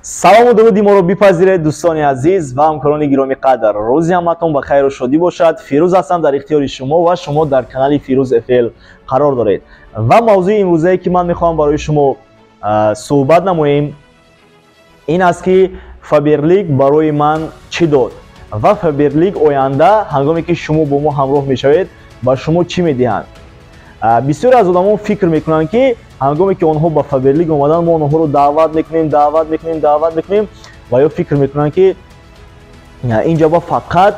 Салому дуруди моро бипазиред, дӯстони азиз ва ҳамкорони гиромӣ қадр. Рӯзи ҳаматон ба хайру шодӣ бошад. Фирӯз ҳастам дар ихтиёри шумо ва шумо дар канали Фирӯз ФЛ қарор доред. Ва мавзӯи имрӯзае ки ман мехоҳам барои шумо суҳбат намоем, ин аст ки Фаберлик барои ман чӣ дод ва Фаберлик оянда ҳангоме ки шумо бо мо ҳамроҳ мешавед ба шумо чӣ медиҳанд. Бисёре аз одамон фикр мекунанд, ки ҳангоме ки онҳо ба Фаберлик омаданд, мо онҳоро даъват мекунем, даъват мекунем, даъват мекунем ва ё фикр мекунанд, ки инҷа ба фақат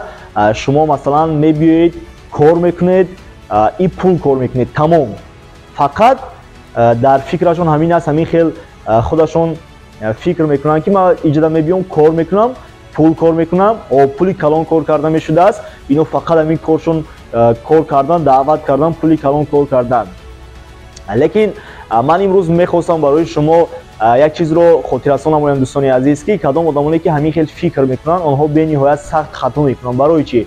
шумо масалан мебиёед, кор мекунед и пул кор мекунед, тамом. Фақат дар фикрашон ҳамин аст, ҳамин хел худашон фикр мекунанд, ки ман иҷода мебиём, кор мекунам, пул кор мекунам, пули калон кор карда мешудааст. Ино фақат ҳамин коршон кор кардан, даъват кардан, пули калон кор кардан. Лекин ман имрӯз мехостам барои шумо як чизро хотиррасон намоям, дӯстони азиз, ки кадом одамоне ки ҳамин хел фикр мекунанд, онҳо бениҳоят сахт хато мекунанд. Барои чӣ?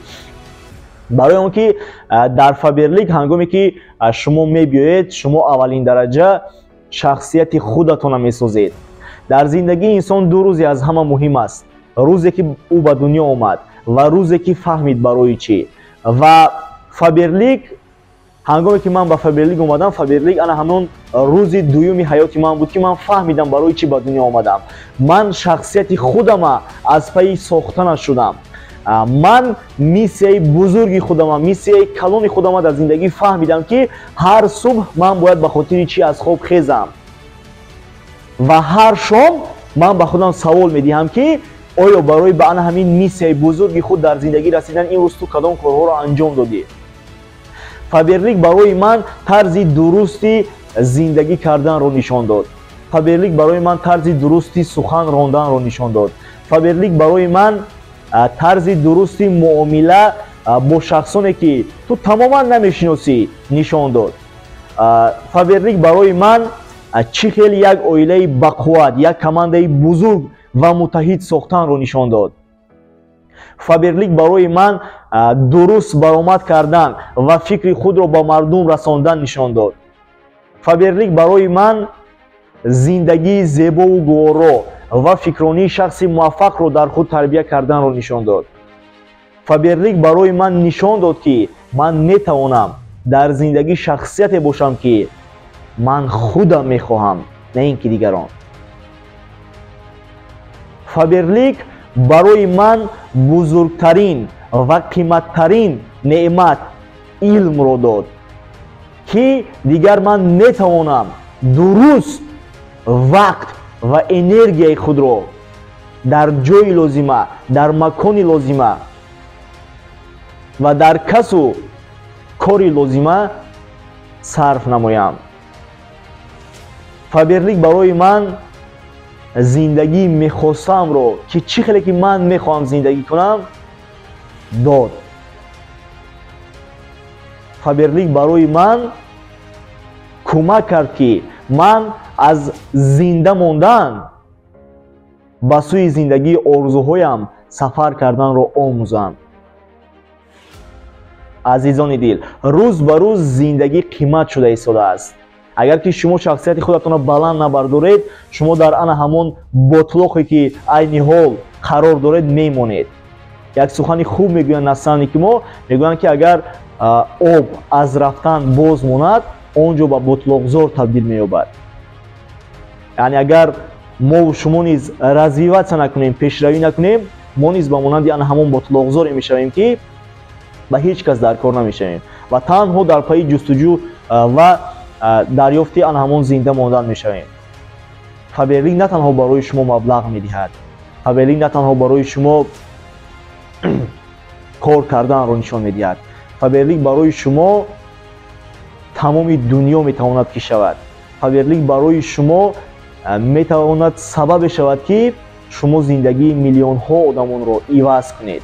Барои он ки дар Фаберлик ҳангоме ки шумо мебиёед, шумо аввалин дараҷа шахсияти худатонро месозед. Дар зиндагии инсон ду рӯзе аз ҳама муҳим аст: рӯзе ки ӯ ба дунё омад ва рӯзе ки фаҳмид барои чӣ. Ва Фаберлик ҳангоме ки ман ба Фаберлик омадам, Фаберлик ана ҳамон рӯзи дуюми ҳаёти ман буд, ки ман фаҳмидам барои чӣ ба дунё омадам. Ман шахсияти худама аз пайи сохтанаш шудам. Ман миссияи бузурги худама, миссияи калони худама дар зиндагӣ фаҳмидам, ки ҳар субҳ ман бояд ба хотири чӣ аз хоб хезам ва ҳар шом ман ба худам савол медиҳам, ки оё барои ба ана ҳамин миссияи бузурги худ дар зиндагӣ расидан имрӯз ту кадом корҳоро анҷом додӣ. Фаберлик барои ман тарзи дурусти зиндагӣ карданро нишон дод. Фаберлик барои ман тарзи дурусти сухан ронданро нишон дод. Фаберлик барои ман тарзи дурусти муомила бо шахсоне ки ту тамоман намешиносӣ нишон дод. Фаберлик барои ман чӣ хел як оилаи бақувват, як командаи бузург ва муттаҳид сохтанро нишон дод. Фаберлик барои ман дуруст баромад кардан ва фикри худро ба мардум расондан нишон дод. Фаберлик барои ман зиндагии зебову гуворо ва фикронии шахси муваффақро дар худ тарбия карданро нишон дод. Фаберлик барои ман нишон дод, ки ман метавонам дар зиндагӣ шахсияте бошам, ки ман худам мехоҳам, на ин ки дигарон. Фаберлик барои ман бузургтарин ва қиматтарин неъмат илмро дод, ки дигар ман метавонам дуруст вақт ва энергияи худро дар ҷои лозима, дар макони лозима ва дар касу кори лозима сарф намоям. Фаберлик барои ман зиндагии мехостаамро, ки чӣ хеле ки ман мехоҳам зиндагӣ кунам, дод. Фаберлик барои ман кӯмак кард, ки ман аз зинда мондан ба сӯи зиндагии орзуҳоям сафар карданро омӯзам. Азизони дил, рӯз ба рӯз зиндагӣ қимат шуда истодааст. Агар ки шумо шахсияти худатонро баланд набардоред, шумо дар ана ҳамон ботлоқе ки айни ҳол қарор доред мемонед. Як сухани хуб мегӯянд наставники мо, мегӯянд, ки агар об аз рафтан боз монад, он ҷо ба ботлоқзор табдил меёбад. Яъне агар мову шумо низ развиваться накунем, пешравӣ накунем, мо низ ба монанди ана ҳамон ботлоқзоре мешавем, ки ба ҳеҷ кас дар кор намешавем ва танҳо дар пайи ҷустуҷӯ ва дарёфти ана ҳамон зинда мондан мешавем. Фаберлик на танҳо барои шумо маблағ медиҳад, Фаберлик на танҳо барои шумо кор карданро нишон медиҳад, Фаберлик барои шумо тамоми дунё метавонад ки шавад. Фаберлик барои шумо метавонад сабабе шавад, ки шумо зиндагии миллионҳо одамонро иваз кунед.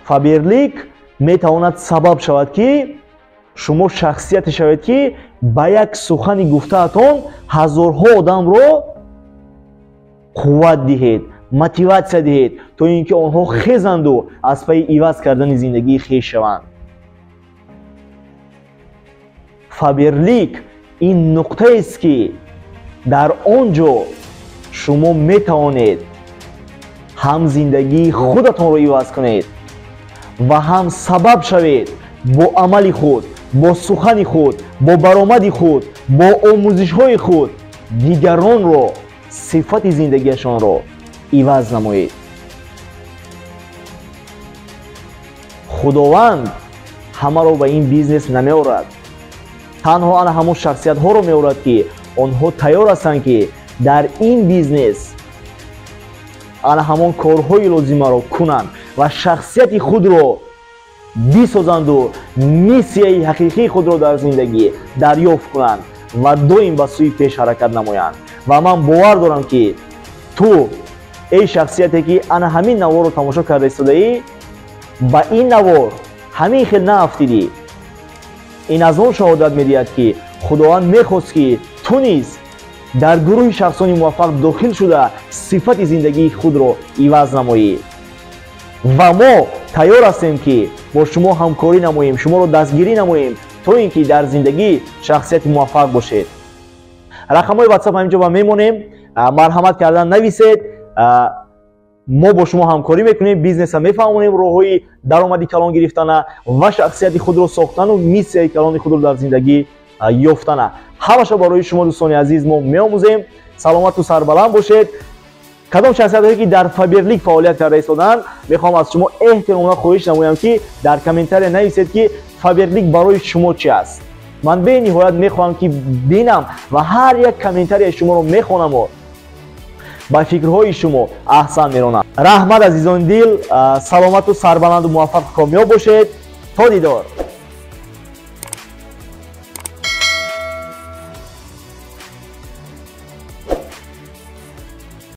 Фаберлик метавонад сабаб шавад, ки шумо шахсияте шавед, ки ба як сухани гуфтаатон ҳазорҳо одамро қувват диҳед, мотиватсия диҳед, то ин ки онҳо хезанду аз пайи иваз кардани зиндагии хеш шаванд. Фаберлик ин нуқтаест, ки дар он ҷо Шумо метавонед ҳам зиндагии худатонро иваз кунед ва ҳам сабаб шавед бо амали худ, бо сухани худ, бо баромади худ, бо омӯзишҳои худ дигаронро, сифати зиндагиашонро иваз намоед. Худованд ҳамаро ба ин бизнес намеорад, танҳо ана ҳамон шахсиятҳоро меорад, ки онҳо тайёр ҳастанд, ки дар ин бизнес ана ҳамон корҳои лозимаро кунанд ва шахсияти худро бисозанду миссияи ҳақиқии худро дар зиндагӣ дарёфт кунанд ва доим ба сӯи пеш ҳаракат намоянд. Ва ман бовар дорам, ки ту, эй шахсияте, ки ана ҳамин наворро тамошо карда истодаӣ, ба ин навор ҳамин хел наафтидӣ. Ин аз он шаҳодат медиҳад, ки Худованд мехост, ки ту низ дар гурӯҳи шахсони муваффақ дохил шуда сифати зиндагии худро иваз намоӣ. Ва мо тайёр ҳастем, ки бо шумо ҳамкорӣ намоем, шуморо дастгирӣ намоем, то ин ки дар зиндагӣ шахсияти муваффақ бошед. Рақамҳои WhatsApp ҳаминҷо ба мемонем, марҳамат кардан нависед. Мо бо шумо ҳамкорӣ мекунем, бизнеса мефаҳмонем, роҳҳои даромади калон гирифтана ва шахсияти худро сохтану миссияи калони худро дар зиндагӣ ёфтана. Ҳамаша барои шумо, дӯстони азиз, мо меомӯзем. Саломату сарбаланд бошед. Кадом шахсиятҳое, ки дар Фаберлик фаъолият карда истоданд, мехоҳам аз шумо эҳтиромона хоҳиш намоям, ки дар комментария нависед, ки Фаберлик барои шумо чи аст. Ман бениҳоят мехоҳам, ки бинам ва ҳар як комментарияи шуморо мехонаму ба фикрҳои шумо аҳсан меронам. Раҳмат, азизони дил, саломату сарбаланду муваффақу комёб бошед. То дидор.